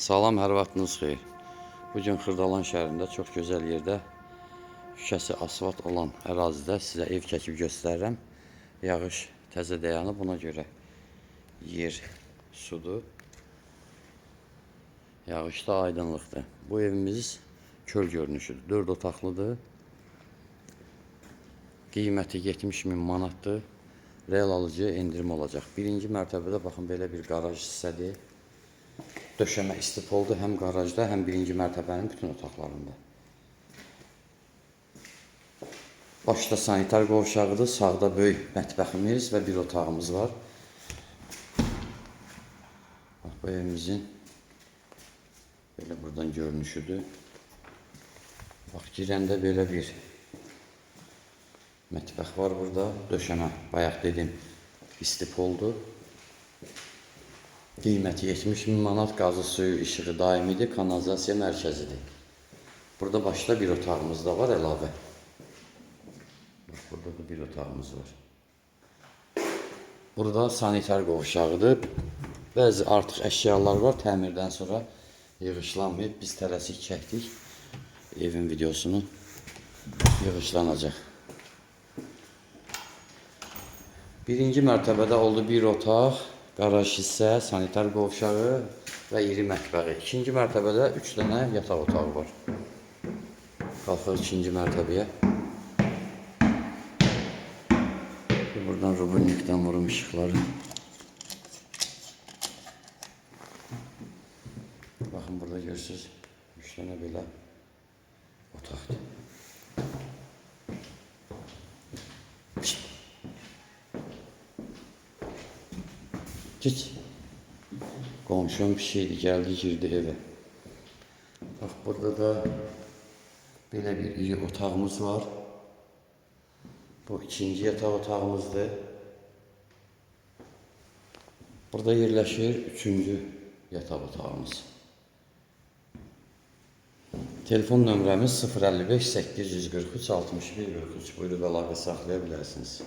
Salam, hər vaxtınız xeyir. Bugün Xırdalan şəhərində çox gözəl yerdə, küçəsi asfalt olan ərazidə sizə ev çəkib göstərirəm. Yağış təzə dayanıb, buna görə yer sudur. Yağışda aydınlıqdır. Bu evimiz çöl görünüşüdür. 4 otaqlıdır. Qiyməti 70 min manatdır. Real alıcıya endirim olacaq. Birinci mərtəbədə baxın belə bir qaraj hissədir. Döşəmə istipoldur həm qarajda, həm birinci mərtəbənin bütün otaqlarında. Başda sanitar qovşağıdır, sağda böyük mətbəximiz və bir otağımız var. Bax, bu evimizin belə buradan görünüşüdür. Bax, girəndə belə bir mətbəx var burada. Döşəmə, bayaq dedim, istipoldur. Qiyməti 70 min manat, qazı, suyu, işığı daimidir, kanalizasiya mərkəzidir. Burada başda bir otağımız da var əlavə. Bax, burada da bir otağımız var. Burada sanitar qovşağıdır. Bəzi artıq əşyalar var, təmirdən sonra yığışlanmayıb. Biz tələsik çəkdik evin videosunu. Yığışlanacaq. Birinci mərtəbədə oldu bir otaq, qaraj hissə, sanitar qovşağı və iri mətbəxi. İkinci mərtəbədə 3 dənə yataq otağı var. Qalxıq ikinci mərtəbəyə. Buradan Rubinlikdən vurum işıqları. Baxın burada görürsünüz, 3 dənə belə otaqdır. Pişt. Git. Qonşum pişikdi, gəldi, girdi evə. Bax, burada da belə bir iri otağımız var. Bu ikinci yataq otağımızdır. Burada yerləşir üçüncü yataq otağımız. Telefon nömrəmiz 055 843 61 43. Buyurub əlaqə saxlaya bilərsiniz.